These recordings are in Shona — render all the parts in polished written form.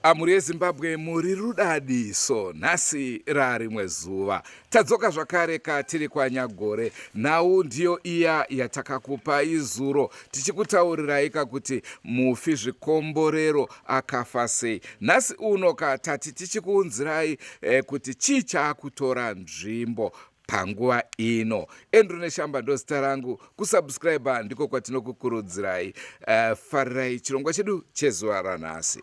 Amhuri yeZimbabwe muri rudadiso nhasi rarimwe zuva tadzoka zvakare ka tiri kwaNyagore nhau ndiyo iya yatakakupai zuro tichikutaurirai ka kuti mufi Zvikomborero akafa sei nhasi uno ka tati tichikuunzirai eh, kuti chii chaakutora nzvimbo panguva ino. Andrew Neshamba ndozita rangu, kusubscriber ndiko kwatinokukurudzirai. Uh, farirai chirongwa chedu chezuva ranhasi.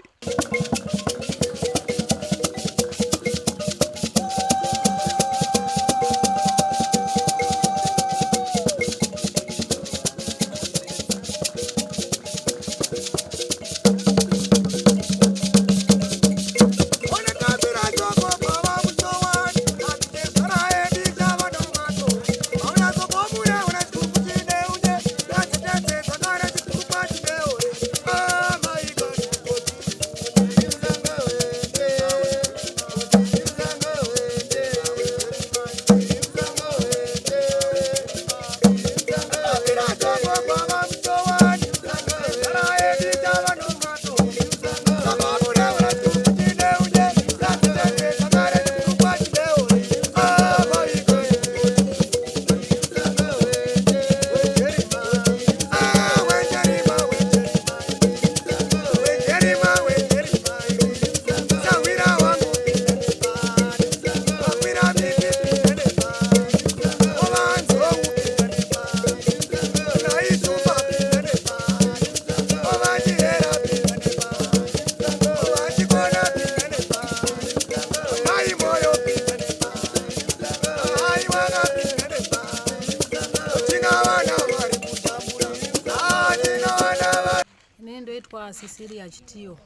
Ini ndoitwa Cecilia Chitiyo.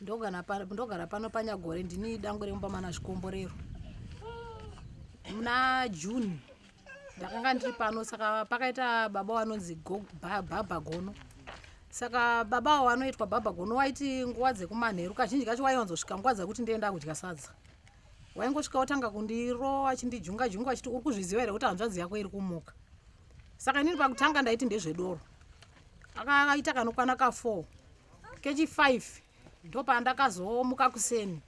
Ndogara pano paNyagore, ndini dangwe remumba mana Zvikomborero. Muna June ndakanga ndiri pano, saka pakaita baba vanonzi Baba Gono. Saka baba avo vanoitwa Baba Gono waiti nguva dzekumanheru kazhinji kacho waiwanzosvika nguva dzekuti ndienda kudya sadza. Waingosvika wotanga kundirova achindijunga junga achiti uri kuzviziva here kuti hanzvadzi yako iri kumuka. Saka inini pakutanga ndaiti ndezvedoro. Akaita kanokwana ka 4 kechi 5 ndopandakazomuka kuseni.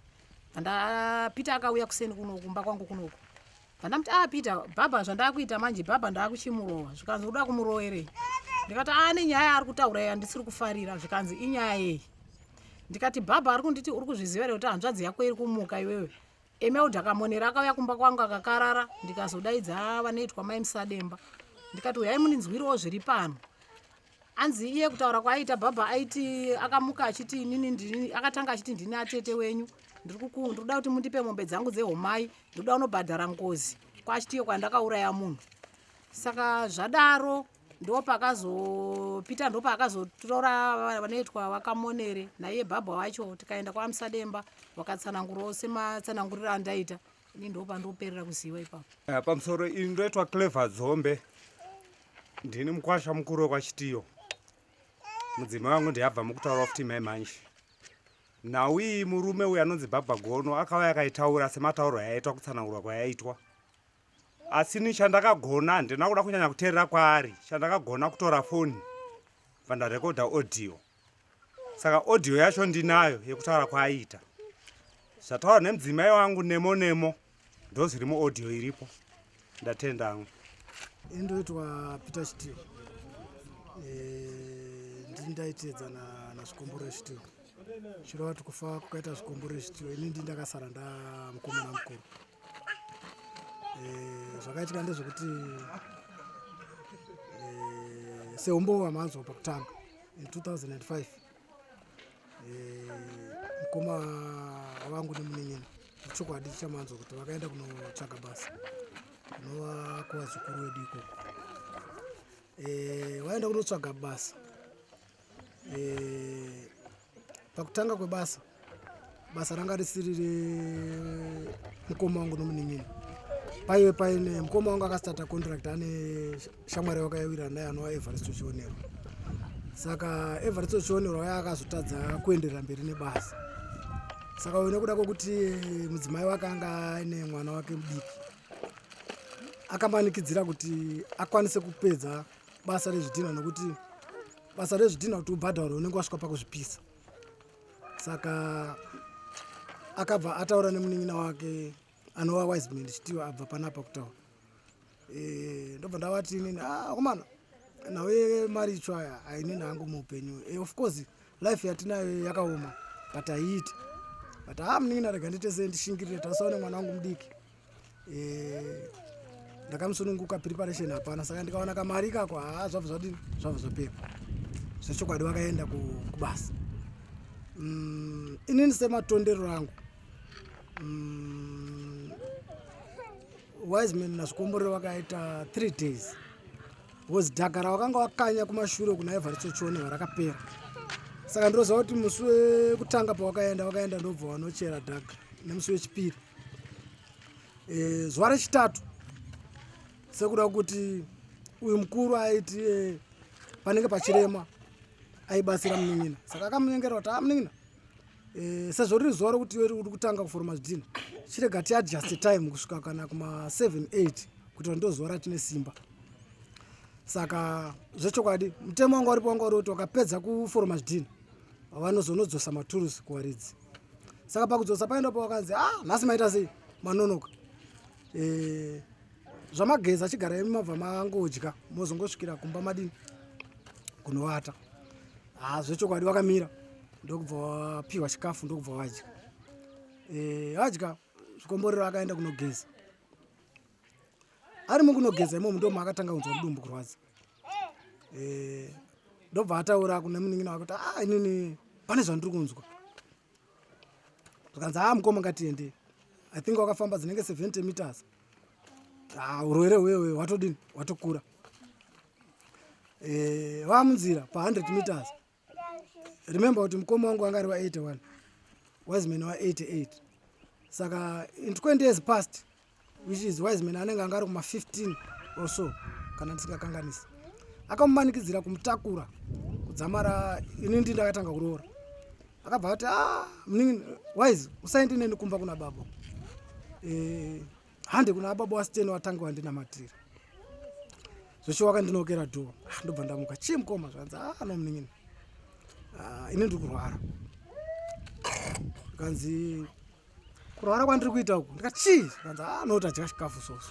Bvanda Peter akauya kuseni kuno kumba kwangu kunoku. Bvandamuti ah Peter baba zvandakuita manje baba ndakuchimurova. Zvikanzi uda kumurowerei? Ndikati ah nenyaya yaari kutaura iya ndisiri kufarira. Zvikanzi inyaya yei? Ndikati baba ari kunditi uri kuzviziva here kuti hanzvadzi yako iri kumuka iwewe. Emelda Kamonera akauya kumba kwangu akakarara ndikazodaidza vanoitwa mai Musademba ndikati uyai mundinzwirewo zviri pano. Anzi iye kutaura kwaaiita baba aiti akamuka achiti inini ndini akatanga achiti ndini atete wenyu ndiri kuda kuti mundipe mombe dzangu dzehomai ndikuda kunobhadhara ngozi kwachitiyo kwandakauraya munhu. Saka zvadaro ndopakazopita ndopaakazotora vanoitwa vakamonere naiye bhabha wacho tikaenda kwamusademba vakatsanangurawo sematsananguriro andaita ini ndopandoperera kuziva ipapo. Eh, pamusoro ini ndoitwa Clever Dzombe ndini mukwasha mukuru wekwachitiyo mudzimai wangu ndiyabva mukutaura futi mai manje nhau iyi murume uyu anonzi bhabha gono akauya akaitaura sematauro ayaitwa kutsanangurwa kwayaitwa Asi ini chandakagona handina kuda kunyanya kuteerera kwaari, chandakagona kutora foni bva ndarekodha audio. Saka audio yacho ndinayo yekutaura kwaaiita. Zvataura nemudzimai wangu nemo nemo ndozviri muaudio iripo. Ndatenda hangu. Ini ndoitwa Peter Chitiyo. Eh, ndini ndaiteedza naZvikomborero Chitiyo. Chirova kuti kufa kwakaita Zvikomborero Chitiyo, ini ndini ndakasara ndamukomana mukuru. Eh, zvakaitika ndezvekuti eh, seumbowo hwamanzwa pakutanga in 2005 eh, mukoma wangu nemunin'ina chokwadi chamanzwa kuti vakaenda kunotsvaga basa kunova kuvazukuru wedu ikoko vaenda kunotsvaga basa Eh, pakutanga kwebasa basa ranga risiri remukoma wangu nomunin'ina paive paine mukoma wangu akastarta contract ane shamwari wakaiwira naye anova Evaristo Chionerwa saka Evaristo Chionerwa uya akazotadza kuenderera mberi nebasa saka uyu nekuda kwekuti mudzimai wake anga aine mwana wake mudiki akamanikidzira kuti akwanise kupedza basa rezvidhinha nokuti basa rezvidhinha kuti ubhadharwe unenge wasvika pakuzvipisa. Saka akabva ataura nemunin'ina wake anova Wiseman Chitiwa abva panapa kutaura. Ndobva ndavati inini, ah, akomana, nawe mari itsvo aya hainini hangu muupenyu. Of course life yatinayo yakaoma, but haiiti. But ha, munin'ina, rega ndiite sei, ndishingirire, tasaone mwana wangu mudiki. Ndakamusununguka, preparation hapana, saka ndikawana kamari ikako, haa, zvabva zvadini, zvabva zvapera. Zvechokwadi vakaenda kubasa. Inini sematondero angu, Wiseman naZvikomborero vakaita 3 days, because dhaka ravakanga vakanya kumashure kuna Evaristo Chionewa rakapera. Saka ndinoziva kuti musi wekutanga pawakaenda, vakaenda ndobva vanochera dhaka nemusi wechipiri. Zuva rechitatu, sekuda kuti uyu mukuru aiti panenge pachirema, aibatsira munin'ina, saka akamunyengera kuti, a munin'ina, sezvo riri zuva rokuti iwe uri kutanga kuforoma zvidhina, chirega tiadjust time kusvika kana kuma 7 8 kuitira ndo zuva ratine simba. Saka zvechokwadi mutemo wanga uripo wanga uri kuti wakapedza kuforoma zvidhina, vanozonodzosa maturusi kuvaridzi. Saka pakudzosa paendapo wakanzi, ah, nhasi maita sei, manonoka. Zvamageza, chigara imi, mabva mangodya, mozongosvikira kumba madini kunovata. Ha, zvechokwadi vakamira, ndokubva wapiwa chikafu, ndokubva vadya. Vadya, Zvikomborero akaenda kunogeza. Arimo kunogeza imomo ndo maakatanga kunzwa mudumbu kurwadza. Ndobva ataura kune munin'ina wake kuti, ah, inini pane zvandiri kunzwa. Zvikanzi, ah, mukoma, ngatiende. I think wakafamba dzinenge 70 meters. Ah, urwere hwewe hwatodini, hwatokura. Vamunzira pa100 meters, remember kuti mukoma wangu anga ari wa81, Wiseman wa88, saka in 20 years past, which is Wiseman anenge anga ari kuma15 or so kana ndisingakanganisi, akamumanikidzira kumutakura kudzamara ini ndi ndakatanga kuroora. Akabva ati, ah, munin'ina Wise, usaende neni kumba kuna baba. Hande kuna baba waSteni, watange wandinamatira. Zveshe wakandinokera door. Ah, ndobva ndamuka, chii mukoma? Zvanzi, ah, no munin'ina, ah, ini ndiri kurwara. Kanzi, kurwara kwandiri kuita uku? Ndikati, chii? Kanzi, ah, no, tadya chikafu soso.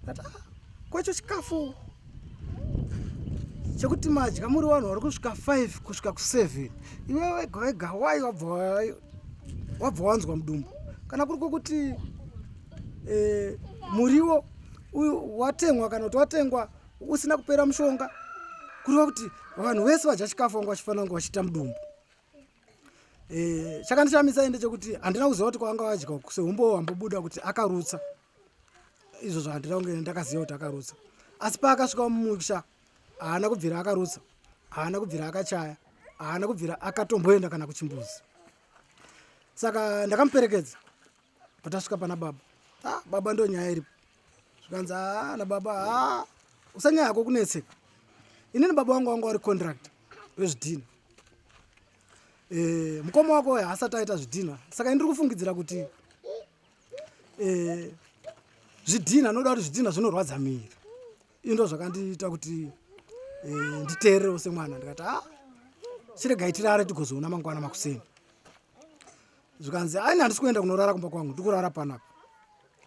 Ndikati, ah, kwecho chikafu chekuti madya muri vanhu vari kusvika 5 kusvika ku7, iwe wega wega wai wabva wanzwa mudumbu? Kana kuri kwokuti muriwo uyu watengwa kana kuti watengwa usina kupera mushonga, kureva kuti vanhu vese vadya chikafu vanga vachifanira kunge vachiita mudumbu. Chakandishamisa ndechekuti handina kuziva kuti kwavanga vadya seumbo hwambobuda kuti akarutsa. Izvozvo handina kunge ndakaziva kuti akarutsa, asi paakasvika mumusha haana kubvira akarutsa, haana kubvira akachaya, haana kubvira akatomboenda kana kuchimbuzi. Saka ndakamuperekedza patasvika pana baba. Ah, baba, ndo nyaya iripo. Zvikanzi, ah, nababa, ah, usanyaya hako kunetseka. Inini baba vangu vanga vari contractor wezvidhina. Mukoma wako haasati aita zvidhina, saka indiri kufungidzira kuti zvidhina, noda kuti zvidhina zvinorwadza miri. Indo zvakandiita kuti nditeererewo semwana. Ndikati, ah, chiregai tirare, tigozoona mangwana makuseni. Zvikanzi, aini handisi kuenda kunorara kumba kwangu, ndikurara panapa.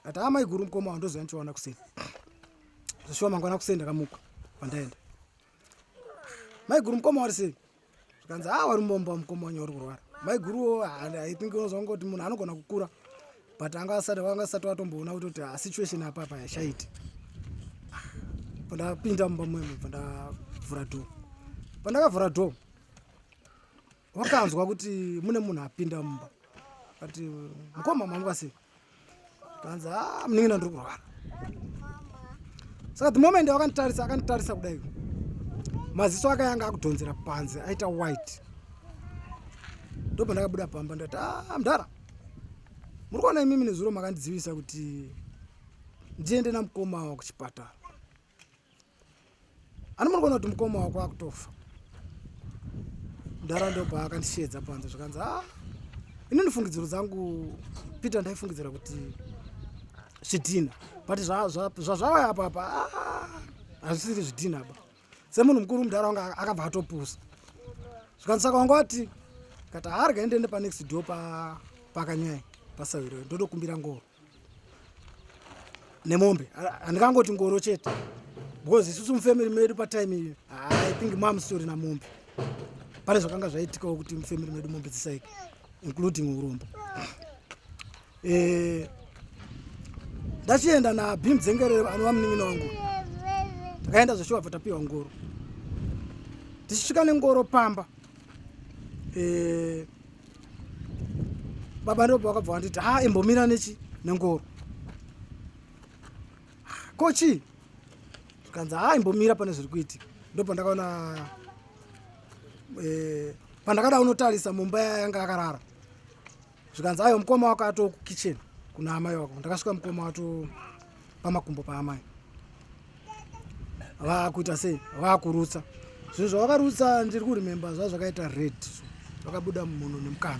Ati, ah, maiguru, mukoma wandoziva, ndichiwana kuseni. Zveshuwa mangwana kuseni ndakamuka, pandaenda, maiguru, mukoma wari sei? Zvikanzi, ah, wari mubomba, mukoma wanyu uri kurwara. Maiguruwo, I think unozongoti munhu anogona kukura, but anga asati, wanga asati watomboona kutoti, ah, situation apa apa yashaiti. Pandapinda mumba mwemwe, pandavhura door, pandakavhura door, wakanzwa kuti mune munhu apinda mumba. Ati, mukoma, mamuka sei? Kanzi, ah, munin'ina, ndiri kurwara. Saka the moment wakanditarisa, akanditarisa kudai, maziso ake anga akudhonzera panze, aita white. Ndobva ndakabuda pamba, ndati, ah, mudhara, muri kuona imimi nezuro makandidzivisa kuti ndiende namukoma wa kuchipatara. Ani muri kuona kuti mukoma wako akutofa? Mudhara ndobva akandishedza panze. Zvikanzi, ah, inini fungidziro dzangu, Peter, ndaifungidzira kuti zvidhina, but zvazvauya apa apa, ah, hazvisiri zvidhina ba. Semunhu mukuru, mudhara wanga akabva atopusa. Zvikanzi, saka wanga wati Kati haarga ndiende panext door pakanyaya pasawiro ndotokumbira ngoro nemombe. Handikangoti ngoro chete because isusu mufamily medu patime iyo I think mamusitori namombe. Pane zvakanga zvaitikawo kuti mufamily medu mombe dzisaika including urombo. Eh, ndachienda nabhim dzengerere anova munin'ina wangu, takaenda zveshuwa bva tapiwa ngoro. Tichisvika nengoro pamba, eh, baba ndipo vakabva vanditi ha imbomira nechi nengoro ko chii, zvikanzi ha imbomira pane zviri kuitika. Ndopandakaona eh, pandakada unotarisa mumba yanga akarara, zvikanzi ayo mukoma wako ato kukitchen kuna amai wako. Ndakasvika mukoma wato pamakumbo paamai vakuita sei, vakurutsa zvinhu zvavakarutsa. Ndiri kuremember zvaa zvakaita red, vakabuda munhu nemukana.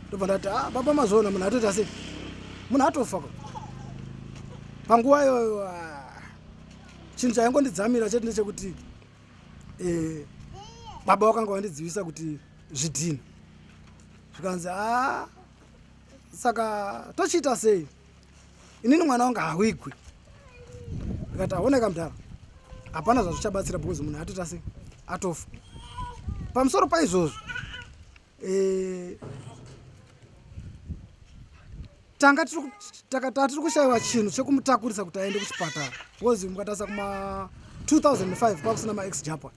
Ndobva ndati ah, baba mazviona, munhu atoita sei, munhu atofa ka. Panguva iyoyo ah, chinhu chaingondidzamira chete ndechekuti eh, baba vakanga vandidzivisa kuti zvidhina. Zvikanzi a saka tochiita sei, inini mwana wangu hawigwi. Ndikati aoneka mudhara, hapana zvazvichabatsira because munhu atoita sei, atofa. Pamusoro paizvozvo eh, tanga tiri kushayiwa chinhu chekumutakurisa kuti aende kuchipatara because mukatarisa kuma 2005 kwakusina max japan,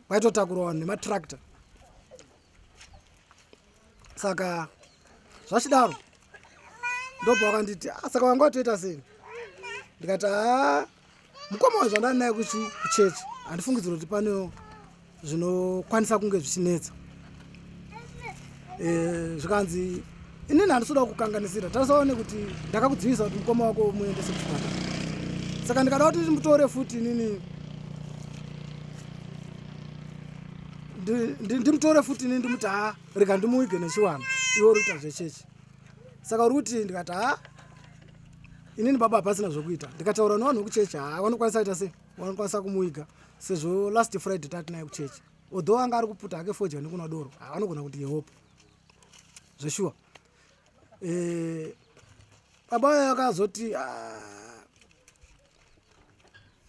vaitotakurwa vanhu nematractor. Saka zvachidaro ndobva wakanditi ah, saka wanga watoita sei? Ndikati haa mukoma wezvandani naye kuchechi handifungidzira kuti pane zvinokwanisa kunge zvichinetsa. Eh, zvikanzi inini handisi kukanganisira, tarisaone kuti ndakakudzivisa kuti mukoma wako muendese kuchipatara, saka ndikada kuti ndimutore futi inini ndimutore futi inini ndimuti ha rega ndimuige nechiwano, iwe uri kuita zvechechi, saka uri kuti. Ndikati ha inini baba hapasina zvokuita. Ndikataura nevanhu vekuchechi, ha vanokwanisa kuita sei, vanokwanisa kumuiga sezvo last Friday tati naye kuchechi, although anga ari kuputa hake fodya nekunwa doro, vanogona kuti yehope zveshuwa. Eh, baba vayo akazoti ah,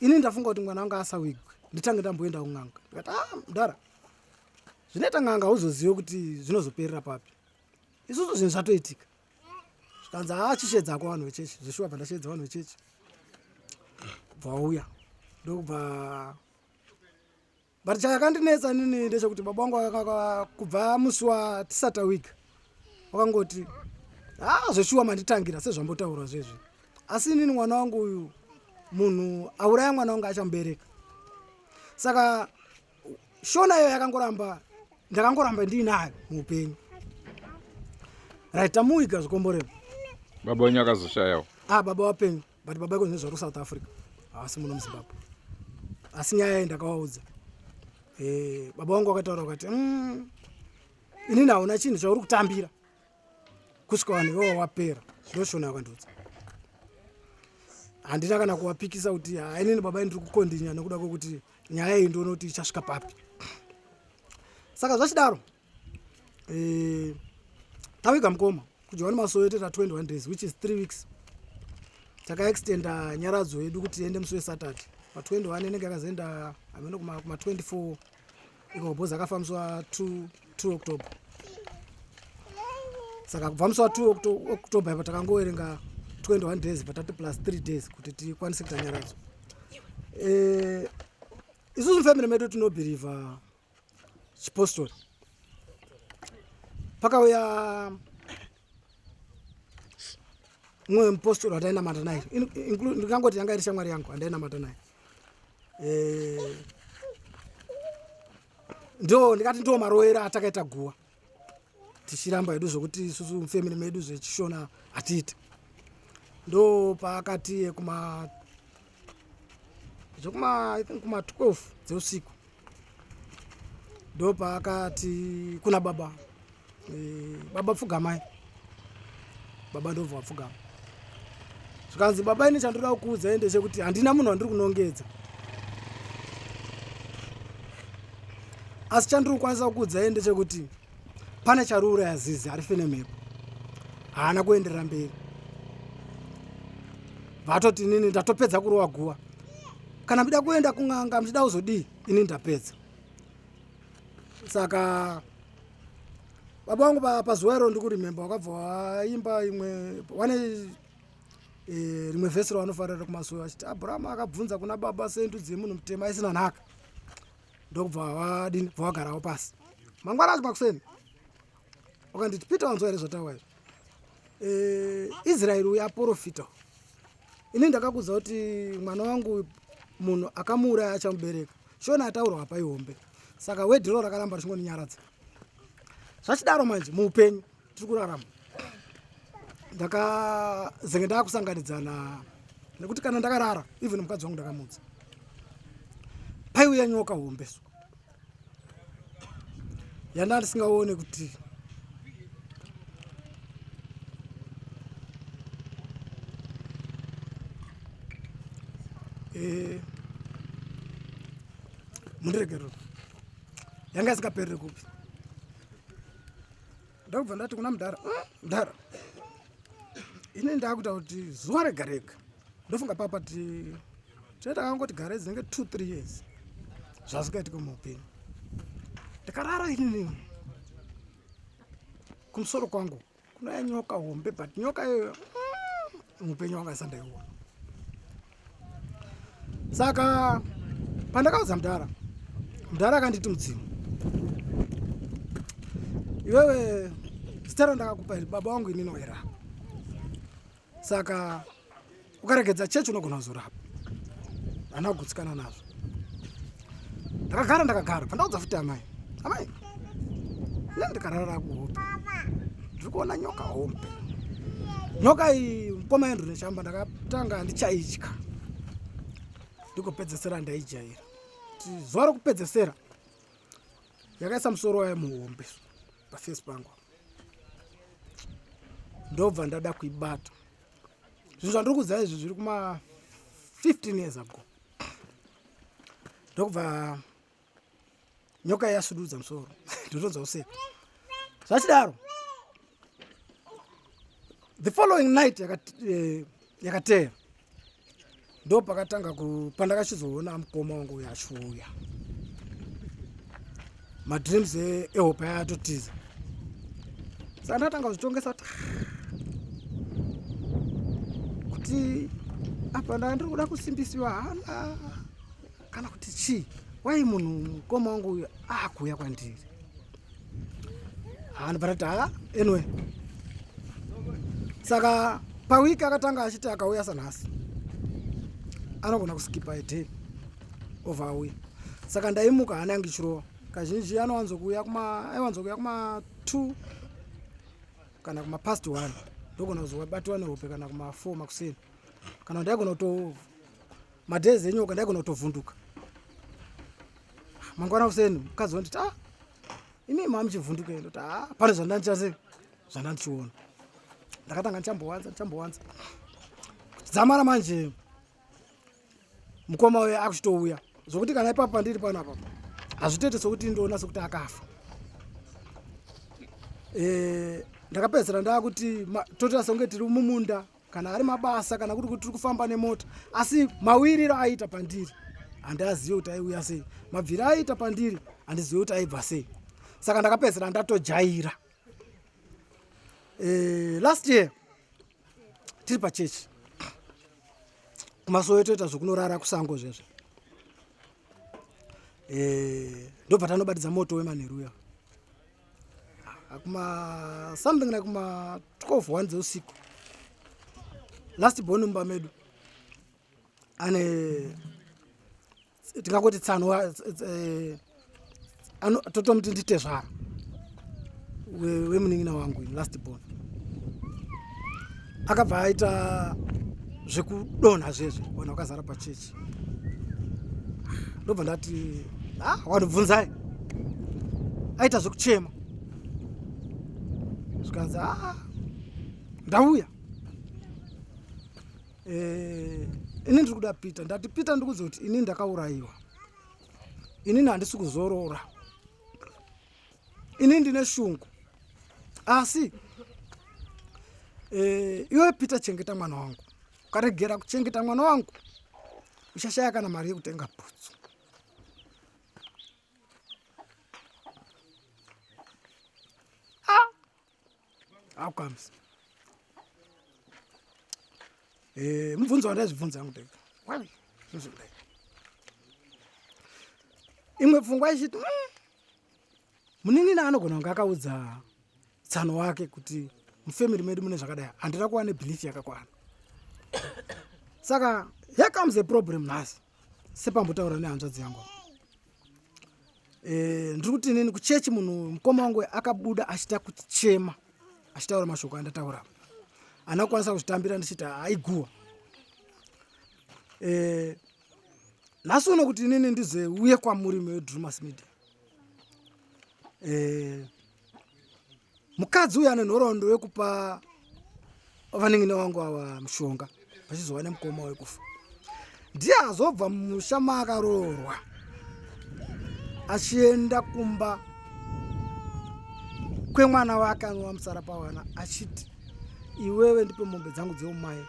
ini ndafunga kuti mwana wangu asawigwe nditange ndamboenda kun'anga. Ndikati ah mudhara, zvinoita n'anga hauzozive kuti zvinozoperera papi, isusu zvinhu zvatoitika. Zvikanzi haa chishedzako vanhu vechechi. Zveshuwa bva ndashedza vanhu vechechi, bva wauya ndokubva. But chakandinetsa nini ndechekuti baba vangu kubva musi watisati tawiga wakangoti ha zveshuwa manditangira sezvambotaurwa zvezvi, asi inini mwana wangu uyu, munhu auraya mwana wangu achamubereka. Saka shona iyo yakangoramba, ndakangoramba ndiinayo muupenyu. Right, tamuiga zvikomborero. Baba wenyu akazoshayawo? Ah, baba wapenyu, but baba iko zvinhu South Africa, havasi muno muZimbabwe. Asi nyaya iyi ndakavaudza. Eh, baba vangu vakataura vakati inini hauna chinhu chauri kutambira kusvika vanhu ivovo wapera. Ndoshona yakandiudza, handina kana kuvapikisa kuti hainini baba ndiri kukondinya nekuda kwekuti nyaya iyi ndione kuti ichasvika papi. Saka zvachidaro eh, taviga mukoma kuJohane Masowe toita 21 days, which is 3 weeks. Takaextenda nyaradzo yedu kuti tiende musi weSaturday pa21, inenge yakazoenda hameno kuma 24 iko bhozi akafa musi wa2 2 October. Saka kubva musi wa2 October ipo takangoverenga 21 days, patati plus 3 days kuti tikwanise kuita nyaradzo. Eh, isusu mufamily medu tinobhirivha chipostori. Pakauya mumwe mupostori watainamata naye, ndingangoti yanga iri shamwari yangu andainamata naye. Eh, ndo ndikati ndo maroero atakaita guwa tichiramba hedu zvokuti isusu mufamily medu zvechishona hatiiti. Ndo paakati kuma zvekuma I think kuma 12 dzeusiku ndo paakati kuna baba e, baba pfugamai. Baba ndobva vapfugama, zvikanzi baba ini chandoda kukuudzai ndechekuti handina munhu wandiri kunongedza. Asi chandiri kukwanisa kukuudzai ndechekuti pane chariuraya zizi harife nemhepo. Haana kuenderera mberi. Vatoti inini ndatopedza kurova guva. Kana muchida kuenda kun'anga muchida kuzodii ini ndapedza. Saka baba vangu pazuva iro ndikuremember wakabva waimba imwe wane e, rimwe vhesi ravanofarira kumasowe vachiti abrahama akabvunza kuna baba sendudzi yemunhu mutema isina nhaka ndokubva vadini bva vagarawo pasi mangwana acho makuseni wakanditi peter wanzwa here zvatawa izvi e, israeri uyo aporofita ini ndakakuudza kuti mwana wangu munhu akamuuraya achamubereka shona ataurwa apa ihombe saka wedhiro rakaramba richingoninyaradza zvachidaro manje muupenyu tiri kurarama ndakazenge ndakusanganidzana nekuti kana ndakarara even mukadzi wangu ndakamudza paiuya nyoka hombe so yanda ndisingaone kuti eh, mundiregerero yanga isingaperere kupi ndakubva ndati kuna mudhara hmm, mudhara ini ndakuita kuti zuva rega rega ndofunga papa ti tine takangoti gare dzinenge 2 3 years zvazvikaitika muupenyu ndakarara inini kumusoro kwangu kunaya nyoka hombe but nyoka iyoyo hmm, muupenyu wanga isandaiona saka pandakaudza mudhara mudhara akanditi mudzimu iwewe zita randakakupa iri baba wangu inini wairapa saka ukaregedza chechi unogona kuzorapa hana kugutsikana nazvo ndakagara ndakagara pandaudza futi amai amai ne ndikarara kuhope ndiri kuona nyoka hombe nyoka iyi mukoma andrew neshamba ndakatanga ndichaitya ndikopedzesera ndaijaira zuva rokupedzesera yakaisa musoro wayo muhombe pafesi pangu ndobva ndada kuibata zvinhu zvandiri kuziva izvi zviri kuma 15 years ago ndokubva nyoka yasududza musoro ndotonzwa kuseka zvachidaro the following night eh, yakateera ndo pakatanga pandakachizoona mukoma wangu uyo achiuya madreams e, ehope aya atotiza saka ndatanga kuzvitongesa kuti kuti apa ndaa ndiri kuda kusimbisiwa hana kana kuti chii wai munhu mukoma wangu uyu akuuya kwandiri haana but haa anyway saka pawiki akatanga achiti akauya sanhasi anogona kuskipa a day over auya saka ndaimuka hana yangu ichirova kazhinji anowanzokuuya kuma aiwanzokuuya kuma 2 kana kuma past 1 ndogona kuzobatiwa nehope kana kuma 4 makuseni kana ndaigona kuto madays enyoka ndaigona kutovhunduka mangwana kuseni mukadzi wanditi ah imi mamuchivhunduka ndoti ah pane zvandandichase zvandandichiona ndakatanga ndichambowanza ndichambowanza dzamara manje mukoma uyo akuchitouya zvokuti kana ipapo pandiri panapa hazvitoite sokuti ndoona sokuti akafa eh, ndakapedzisira ndakuti totoita sekunge tiri mumunda kana ari mabasa kana kuri kuti tiri kufamba nemota asi mawiriro aiita pandiri handiazive kuti aiuya sei mabviro aiita pandiri handizive kuti aibva sei saka ndakapedzisira ndatojaira e, last year tiri pachechi kumasowe toita zvekunorara kusango zvezvo e, ndobva tanobatidza moto wemanheru uya kuma something like kuma 12 1 dzeusiku last born mumba medu ane tingangoti tsano eh, totomuti nditezvara wemunin'ina wangu last born akabva aita zvekudonha zvezve vanhu vakazara pachechi ndobva ndati ah, vanhu bvunzai aita zvekuchema zvikanzi ah, ndauya eh, ini ndiri kuda peter ndati peter ndikuudze kuti ini ndakaurayiwa inini handisi kuzorora Ini ndine shungu asi e, iwe Peter chengeta mwana wangu. Ukaregera kuchengeta mwana wangu uchashaya kana mari yekutenga bhutsu. Ah! How comes? Eh, mubvunzo wandaizvibvunza yangu ndega. Why? Zvozvodai. Imwe pfungwa ichiti munin'ina anogona kunge akaudza tsano wake kuti mufamily medu mune zvakadai handina kuva nebelief yakakwana. Saka here comes a problem nhasi sepambotaura nehanzvadzi yangu. Eh, ndiri kuti inini kuchechi munhu mukoma wangu akabuda achita kuchema achitaura mashoko andataura ana kukwanisa kuzvitambira ndichiti aiguwa eh, nhasi uno kuti inini ndizouye kwamuri medrumas media eh, mukadzi uyu ane nhoroondo yekupa vanin'ina vangu ava mushonga vachizova nemukoma wekufa ndiye azobva mumusha maakaroorwa achienda kumba kwemwana wake anova musara pawana achiti iwewe ndipe mombe dzangu dzeumai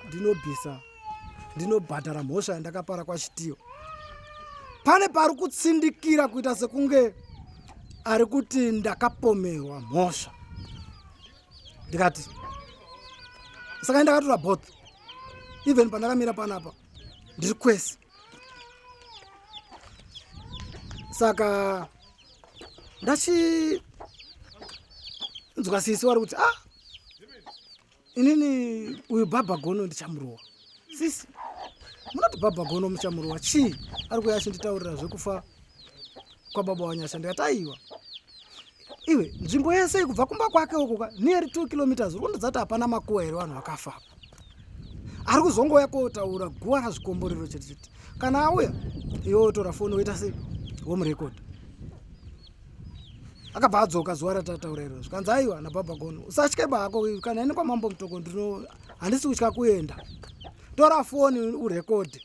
ndinobvisa ndinobhadhara mhosva yandakapara kwachitiyo pane pari kutsindikira kuita sekunge ari kuti ndakapomerwa mhosva ndikati saka ndakatora both even pandakamira panapa ndiri kwese saka ndachinzwa sisi wari kuti ah inini uyu bhabha gono ndichamurowa sisi munoti bhabha gono muchamurowa chii ari kuya achinditaurira zvekufa kwababa wanyasha ndikati aiwa iwe nzvimbo yese kubva kumba kwake uko ka near 2 kilometers uri kundidza kuti hapana makuwa here vanhu vakafa apa ari kuzongouya kotaura guwa razvikomborero chete chete kana auya iwe wotora foni woita sei womurekodha akabva adzoka zuva ratataura iro zvikanzi aiwa nababa gono usatye bako kana ini kwamambo mutoko ndino handisi kutya kuenda tora foni urekodhe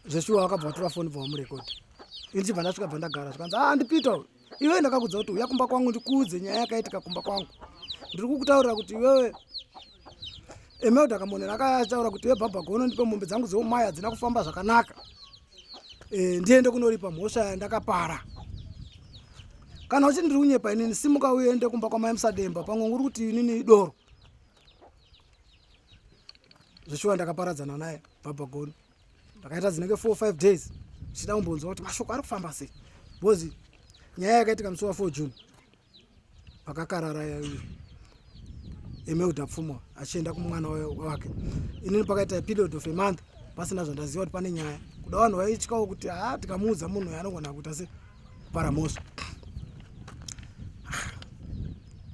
zveshuwa wakabva watora foni bva wamurekodha ini chibva ndasvika bva ndagara zvikanzi ah ndipita uyu iwewe ndakakudza kuti uya kumba kwangu ndikuudze nyaya yakaitika kumba kwangu ndiri kukutaurira kuti iwewe emelda kamonera akataura kuti iwe bhabha gono ndipe mombe dzangu dzeumai hadzina kufamba zvakanaka e, ndiende kunoripa mhosva yandakapara kana uchiti ndiri kunyepa inini simuka uende kumba kwamai musademba pamwe uri kuti inini idoro zveshuwa ndakaparadzana naye baba gono ndakaita dzinenge 4 5 days ndichida kumbonzwa kuti mashoko ari kufamba sei because nyaya yakaitika musi wa 4 june pakakarara emelda pfuma achienda kumwana wake inini pakaita period of a month pasina zvandaziva kuti pane nyaya kuda vanhu vaityawo kuti ha tikamuudza munhu uyu anogona kuita se kupara mhosva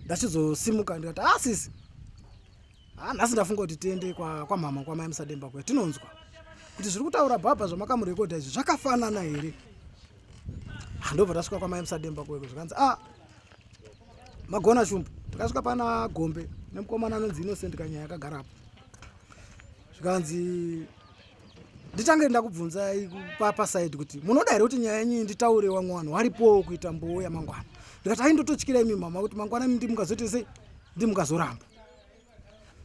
ndachizosimuka ndikati ah sisi ah nhasi ndafunga kuti tiende kwamhama kwa kwamai musademba kuya tinonzwa kuti zviri kutaura bhabha zvamakamurekodha izvi zvakafanana here ah, ndobva tasvika kwamai musademba kuya zvikanzi ah magona shumbu takasvika pana gombe nemukomana anonzi innocent kanyaya akagarapo zvikanzi nditange ndakubvunzai pasaidi kuti munoda here kuti nyaya yenyu nditaure wamwe vanhu waripowo kuita mbowo yamangwana ndikati ai ndototyira imi mama kuti mangwana imi ndimukazoite sei ndimukazoramba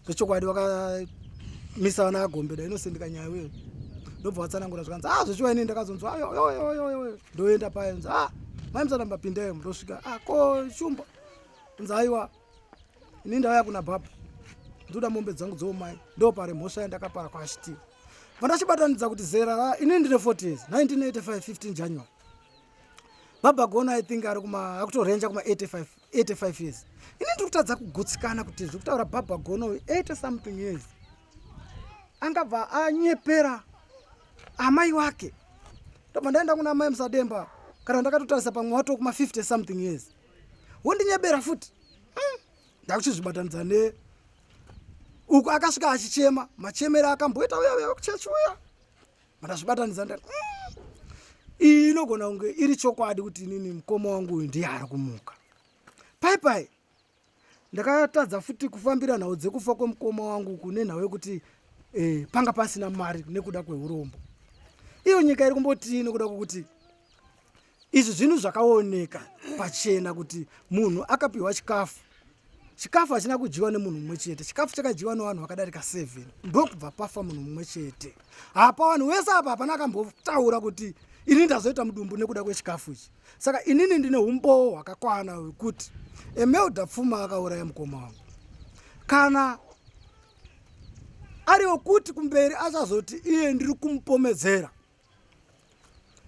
zvechokwadi vakamisa vana agombeda inosendeka nyaya uye ndobva vatsanangura zvikanzi ah zvechiwa ini ndakazonzwa ayoyoyoyoyo ndoenda payo nzi ah mai musaramba pindayo ndosvika ah ko shumba nzi aiwa ini ndauya kuna baba ndoda mombe dzangu dzoumai ndopare mhosva yandakapara kwashitiwa vandachibatanidza kuti zera ra ini ndine 40 years 1985 15 january baba gona i think ari kuma akutorenja kuma 85 85 years ini ndiri kutadza kugutsikana kuti zviri kutaura baba gono 80 something years angabva anyepera amai wake ndobva ndaenda kuna amai musademba kana ndakatotarisa pamwe wato kuma 50 something years wondinyebera futi hmm. ndakuchizvibatanidza ne uku akasvika achichema machemero akamboita uya uya kuchechi uya mandazvibatanidza ndati iyi inogona kunge iri chokwadi kuti inini mukoma wangu uyu ndiye ari kumuka pai pai ndakatadza futi kufambira nhau dzekufa kwemukoma wangu kune nhau yekuti eh, panga pasina mari nekuda kweurombo iyo nyika iri kumbotii nekuda kwekuti Izvi zvinhu zvakaoneka pachena kuti munhu akapiwa chikafu. Chikafu hachina kudyiwa nemunhu mumwe chete. Chikafu chakadyiwa nevanhu vakadarika 7 ndokubva pafa munhu mumwe chete. Hapa vanhu vese apa hapana akambotaura kuti ini ndazoita mudumbu nekuda kwechikafu ichi. Saka inini ndine umbowo hwakakwana hwekuti Emelda Pfuma akauraya mukoma wangu. Kana ari wekuti kumberi achazoti iye ndiri kumupomedzera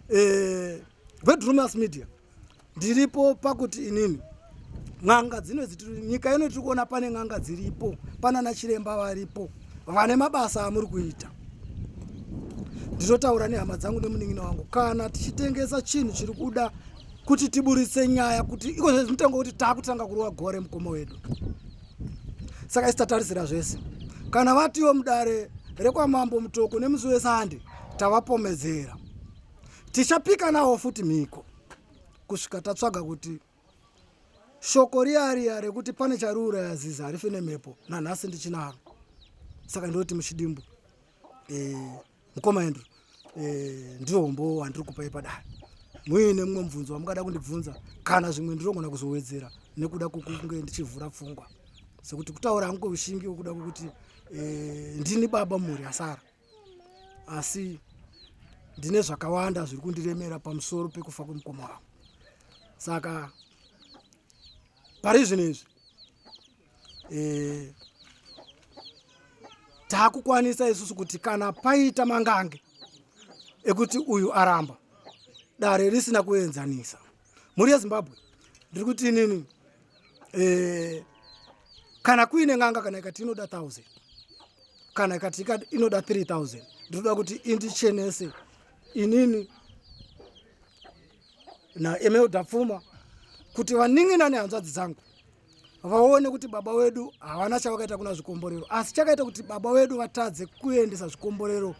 eh, vedrumas media ndiripo pakuti inini n'anga dzino nyika ino tiri kuona pane n'anga dziripo panana chiremba varipo vane mabasa amuri kuita ndinotaura nehama dzangu nemunin'ina wangu kana tichitengesa chinhu chiri kuda kuti tiburitse nyaya kuti iko zvemutengo kuti taakutanga kurova gore mukoma wedu saka isi tatarisira zvese kana vatiwo mudare rekwamambo mutoko nemusi wesande tavapomedzera tichapika nawo futi mhiko kusvika tatsvaga kuti shoko riya riya rekuti pane chariuraya zizi harife nemhepo nanhasi ndichinaro saka ndinoti muchidimbu eh, mukoma Andrew eh, ndiro hombo wandiri kupai padare muine mumwe mubvunzo wamungada kundibvunza kana zvimwe ndinogona kuzowedzera nekuda kwekunge ndichivhura pfungwa sekuti kutaura hangu kweushingi wekuda kwekuti eh, ndini baba mhuri yasara asi ndine zvakawanda zviri kundiremera pamusoro pekufa kwemukoma wangu saka pari zvino izvi eh, taakukwanisa isusu kuti kana paita mangange ekuti uyu aramba dare risina kuenzanisa mhuri yezimbabwe ndiri kuti inini e, kana kuine n'anga kana ikati inoda 1000 kana ikati inoda 3000 ndinoda kuti indichenese inini naemelda pfuma kuti vanin'ina nehanzvadzi dzangu vaone kuti baba wedu havana chavakaita kuna zvikomborero asi chakaita kuti baba wedu vatadze kuendesa zvikomborero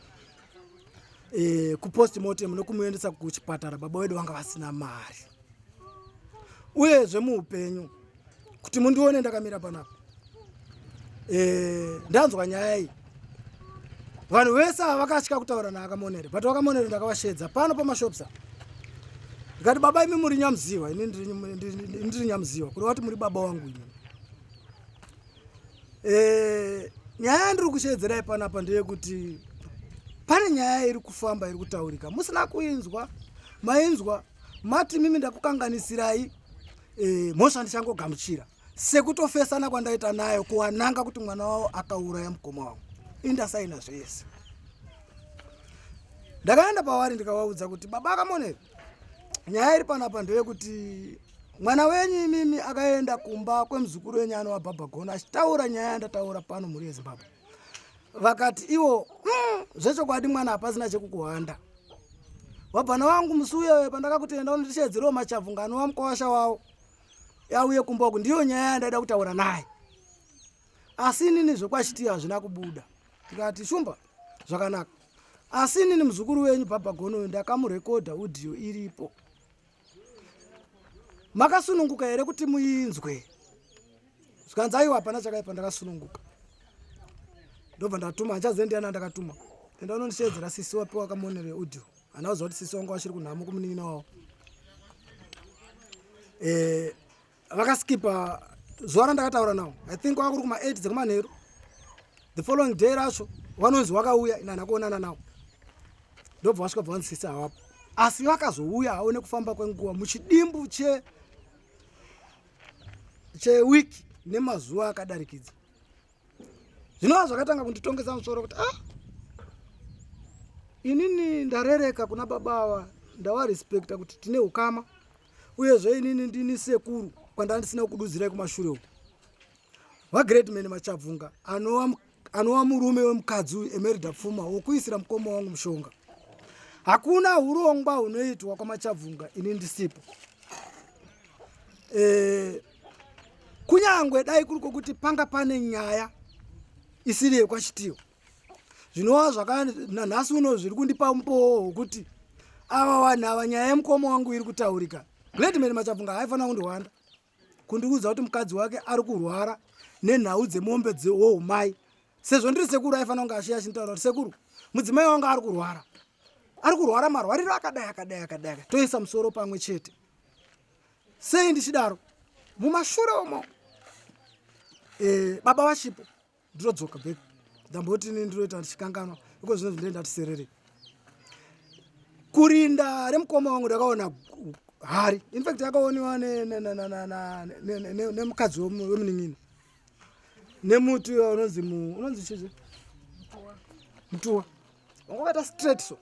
e, kupostmortem nokumuendesa kuchipatara baba wedu vanga vasina mari uyezve muupenyu kuti mundione ndakamira panapa e, ndanzwa nyaya iyi vanhu vese ava vakatya kutaura naakamonere but vakamonere ndakavashedza pano pamashops apa ndikati baba imi muri nyamuziwa ini ndiri nyamuziwa kureva kuti muri baba wangu imi e, nyaya yandiri kusheedzerai panapa ndeyekuti pane nyaya iri kufamba iri kutaurika musina kuinzwa mainzwa mati mimi ndakukanganisirai e, mhosva ndichangogamuchira sekutofesana kwandaita nayo kuwananga kuti mwana wavo akauraya mukoma wangu indasaina zvese ndakaenda pavari ndikavaudza kuti baba akamonera nyaya iri panapa ndeyekuti mwana wenyu imimi akaenda kumba kwemuzukuru wenyu anova bhabha gono achitaura nyaya yandataura pano mhuri yezimbabwe vakati iwo zvechokwadi mwana hapasina chekukuhanda wabvana wangu musi uyoyo pandakakutenda unondishedzerawo machavhunga anova mukwasha wawo auye kumba uku ndiyo nyaya yandaida kutaura naye asi inini zvekwachitiyo hazvina kubuda ndikati shumba zvakanaka asi inini muzukuru wenyu bhabha gono ndakamurekodha audio iripo makasununguka here kuti muinzwe zvikanzi aiwa hapana chakaipa ndakasununguka ndobva ndatuma handichazive ndiani andakatuma enda unondisheedzera sisi wapiwa kamonero eudio handina kuziva kuti sisi wangu vachiri kunhamo kumunin'ina wavo eh, vakaskipa zuva randakataura nawo i think kwanga kuri kuma8 dzekumanheru the following day racho vanonzi wakauya ina handina kuonana nawo ndobva vasvika bva vanzi sisi havapo asi vakazouya havo nekufamba kwenguva muchidimbu che chewiki nemazuva akadarikidza zvinova zvakatanga kunditongesa musoro kuti ah inini ndarereka kuna baba ava ndawarespekta kuti tine ukama uyezve inini ndini sekuru kwandandisina kududzirai kumashure uku vagreatman machabvunga anova murume wemukadzi uyu emerida pfuma wokuisira mukoma wangu mushonga hakuna urongwa hunoitwa kwamachabvunga ini ndisipo e, kunyangwe dai kuri kwokuti panga pane nyaya isiri yekwachitiyo zvinova zvakananhasi uno zviri kundipa mupowo wekuti ava vanhu ava nyaya yemukoma wangu iri kutaurika gladman machabvunga haaifanira kundihwanda kundiudza kuti mukadzi wake ari kurwara nenhau dzemombe dzewoumai sezvo ndiri sekuru aifanira kunge ashiya achinditaura kuti sekuru mudzimai wangu ari kurwara Ari kurwara marwariro akadai akadai akadai, toisa musoro pamwe chete. Sei ndichidaro? Mumashure umo baba vachipo, ndinodzoka back, ndamboti ini ndinoita ndichikanganwa iko zvino zvindee ndati serere kurinda remukoma wangu. Ndakaona hari, infact yakaoniwa nemukadzi wemunin'ina nemuti unonzi unonzi chii, mutuwa wanga wakaita straight. So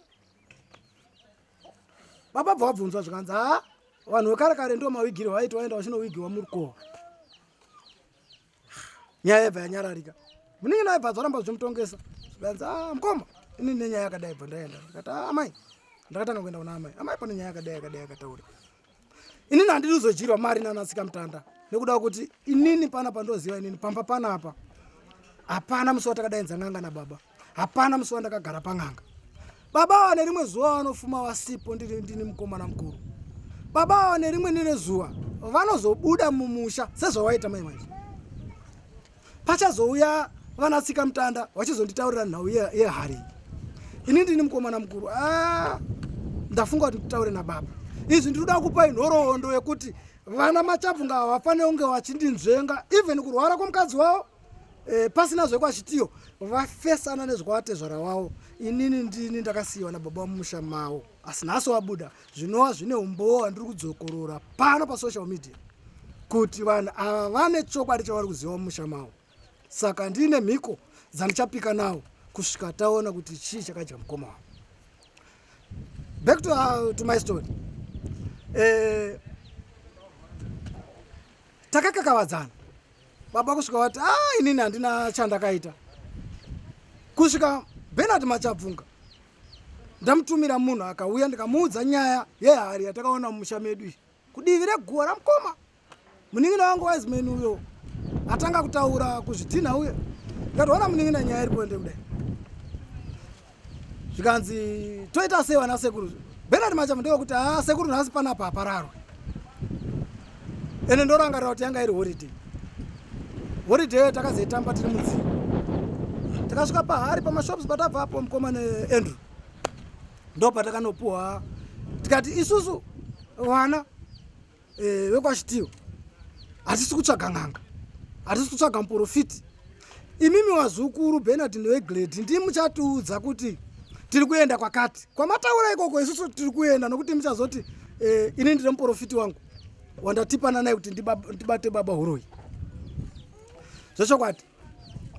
baba bva vabvunzwa, zvikanzi, "Ha, vanhu vekare kare ndo mawigiro vaiti waenda vachinowigiwa murukova." Nyaya yabva yanyararika. Munin'ina aibva adzoramba zvichimutongesa, zvikanzi, "A mukoma, ini nenyaya yakadai." Bva ndaenda, ndikati, "A amai." Ndakatanga kuenda kuna amai. "Amai, pane nyaya yakadai yakadai yakataura. Inini handidi kuzodyirwa mari nanatsika mutanda, nekuda kuti inini panapa ndoziva inini pamba panapa hapana musi watakadainza n'anga nababa, hapana musi wandakagara pan'anga. Baba ava nerimwe zuva vanofuma vasipo, ndiri ndini mukomana mukuru. Baba ava nerimwe nine zuva vanozobuda mumusha sezvawaita mai manje. Pachazouya vanatsika mutanda vachizonditaurira nhau yehari. Ini ndini mukomana mukuru. Ah, ndafunga kuti nditaure nababa. Izvi ndiri kuda kupai nhoroondo yekuti vana Machabvunga ava vafanire kunge vachindinzvenga, even kurwara kwomukadzi wavo pasina zvekwachitiyo vafesana nezvekwavatezvara wavo. Inini ndini ndakasiyiwa nababa mumusha mavo, asi nhasi wabuda, zvinova zvine umbowo wandiri kudzokorora pano pasocial media kuti vanhu ava vane chokwadi chavari kuziva mumusha mavo. Saka ndine mhiko dzandichapika nawo kusvika taona kuti chii chakadya mukoma wavo." Back to my story. Takakakavadzana baba kusvika vati, "A, inini handina chandakaita," kusvika Bernard Machabvunga ndamutumira munhu akauya, ndikamuudza nyaya yehari yatakaona mumusha medu iyi kudivi reguwa ramukoma. Munin'ina wangu Wiseman uyo atanga kutaura kuzvidhinha uye, ndikati, "Ona munin'ina, nyaya iri kuende kudai." Zvikanzi, "Toita sei vana sekuru?" Bernard Machabvu ndewekuti, "Ha, sekuru, nhasi panapa hapararwe." Ende ndorangarira kuti yanga iri holiday. Holiday takazoitamba tiri mudzimba. Takasvika pahari pamashops patabva apo mukoma neAndrew, ndo patakanopuhwa. Tikati, "Isusu vana vekwachitiyo hatisi kutsvaga n'anga, hatisi kutsvaga muprofiti. Imimi wazukuru Bernard neweglad ndii muchatiudza kuti tiri kuenda kwakati kwamataura ikoko. Isusu tiri kuenda nokuti muchazoti ini ndine muprofiti wangu wandatipana naye kuti ndibate baba huroyi." Zvechokwadi,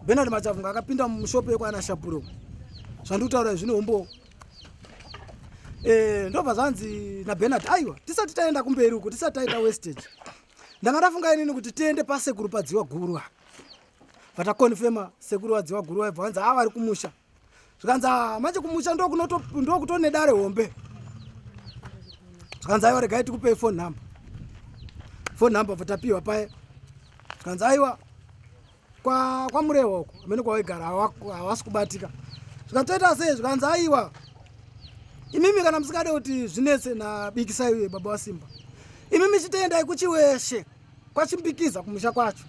Bernard Machavunga akapinda mushopu yekwana Shapuro. Zvandiri kutaura zvine umbowo. Ndobva zvanzi naBernard, "Aiwa, tisati taenda kumberi uko, tisati taita wastage, ndanga ndafunga inini kuti tiende pasekuru padziwa guru apa." Vatakonfema sekuru vadziwa guru, vaibva vanzi, "A, vari kumusha." Zvikanzi, "A, manje kumusha ndokutone dare hombe." Zvikanzi, "Aiwa, regai tikupei phone number." Phone number bva paye. Zvikanzi, "Aiwa, kwaMurehwa uko amene kwawaigara havasi kubatika." Zvikatoita sei? Zvikanzi, "Aiwa, imimi kana musingade kuti zvinetse nabikisai uye baba waSimba, imimi chitoendai kuChiweshe kwachimbikiza kumusha kwacho."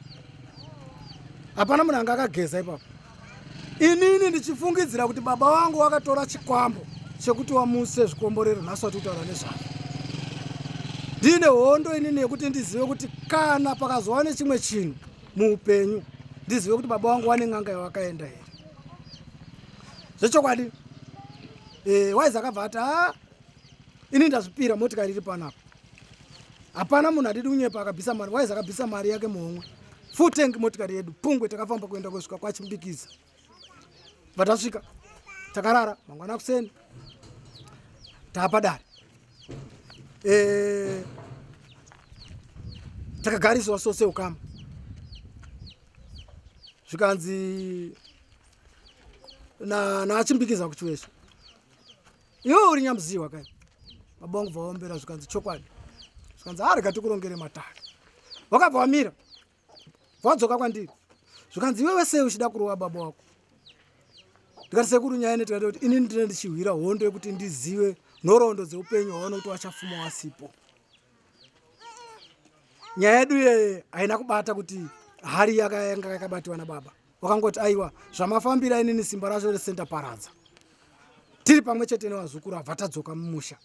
Hapana munhu anga akageza ipapo. Inini ndichifungidzira kuti baba vangu vakatora chikwambo chekuti wamuse zvikomborero. Nhasi wati kutaura nezvavo, ndine hondo inini yekuti ndizive kuti kana pakazova nechimwe chinhu muupenyu, ndizive kuti baba vangu vane n'anga yavakaenda here zvechokwadi. Waizi akabva ati, "Ha, ini ndazvipira, motikari iri panapa, hapana munhu adidi kunyepa." Akabvisa mari, Waizi akabvisa mari yake muhomwe, full tank motikari yedu pungwe. Takafamba kuenda kusvika kwachimbikiza. Vatasvika, takarara. Mangwana kuseni taapadare. Takagariswa so seukama. Zvikanzi naachimbikiza kuChiweshe, "Iwe uri Nyamuziwa kai?" Baba vangu bva vaombera. Zvikanzi, "Chokwadi." Zvikanzi, "Arega tikurongere matare." Vakabva vamira, vadzoka kwandiri. Zvikanzi, "Iwewe sei uchida kurova baba wako?" Ndikati, "Sekuru, nyaya ine tikati kuti inini ndine ndichihwira hondo yekuti ndizive nhoroondo dzeupenyu hwaona kuti wachafuma wasipo. Nyaya yedu iyeye haina kubata kuti hari yanga yakabatiwa nababa." Wakangoti, "Aiwa, zvamafambira inini simba racho resenda paradza." Tiri pamwe chete nevazukuru abva tadzoka mumusha.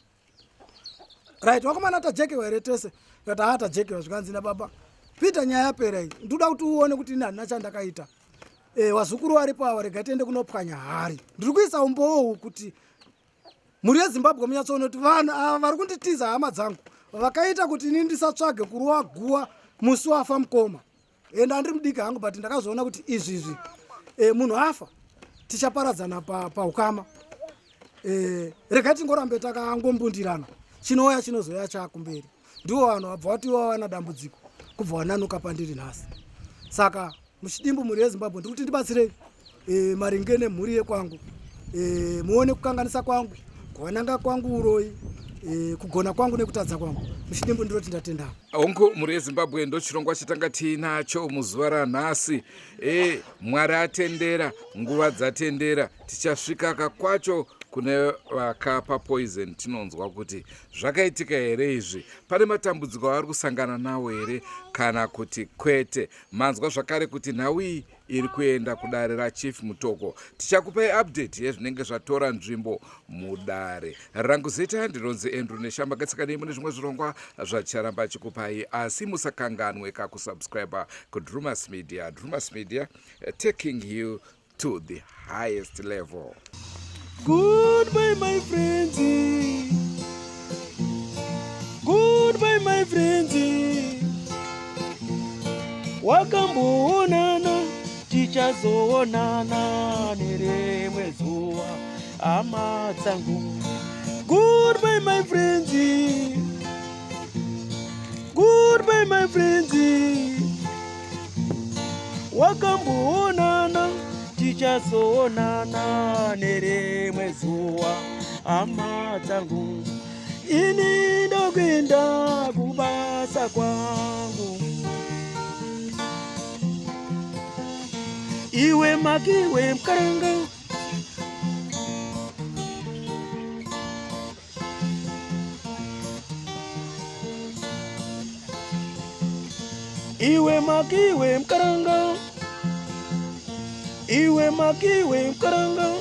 Right, wakomana tajekewa here tese? Ndikati haa tajekewa. Zvikanzi nababa Peter, nyaya yapera iyi, ndinoda kuti uone kuti ini handina chandakaita. E, wazukuru varipo ava, rega tiende kunopwanya hari. Ndiri kuisa umbowo kuti mhuri yeZimbabwe munyatsoona kuti vanhu ava vari kunditiza hama dzangu vakaita kuti ini ndisatsvage kurova guwa musi wafa mukoma. Ende andiri mudiki hangu, but ndakazoona kuti izvi izvi e, munhu afa tichaparadzana paukama pa e, regai tingorambe takangombundirana, chinouya chinozoya chakumberi. Ndiwo vanhu vabva vati wawana dambudziko kubva wananuka pandiri nhasi. Saka muchidimbu, mhuri yeZimbabwe, ndiri kuti ndibatsirei e, maringe nemhuri yekwangu e, muone kukanganisa kwangu, kuwananga kwangu uroyi e, kugona kwangu nekutadza kwangu. Muchidimbu ndinoti ndatenda. Hongu, mhuri yeZimbabwe, ndo chirongwa chatanga tiinacho muzuva ranhasi. E, Mwari atendera, nguva dzatendera, tichasvikaka kwacho kune vakapa poison. Tinonzwa kuti zvakaitika here izvi, pane matambudziko avari kusangana nawo here kana kuti kwete. Manzwa zvakare kuti nhau iyi iri kuenda kudare raChief Mutoko. Tichakupai update yezvinenge zvatora nzvimbo mudare. Rangu zita ndinonzi Andrew Neshamba. Gatsakanei mune zvimwe zvirongwa zvacharamba achikupai, asi musakanganwe kakusubscribe kuDrumas Media. Drumas Media, taking you to the highest level. Goodbye, my friends. Goodbye, my friends. Wakamboonana, tichazoonana nerimwe zuva, hama dzangu. Goodbye, my friends. Goodbye, my friends. Wakamboonana, tichazoonana nerimwe zuva, hama dzangu. Ini ndokuenda kubasa kwangu. Iwe makiwe mukaranga. Iwe makiwe mukaranga. Iwe makiwe mukaranga.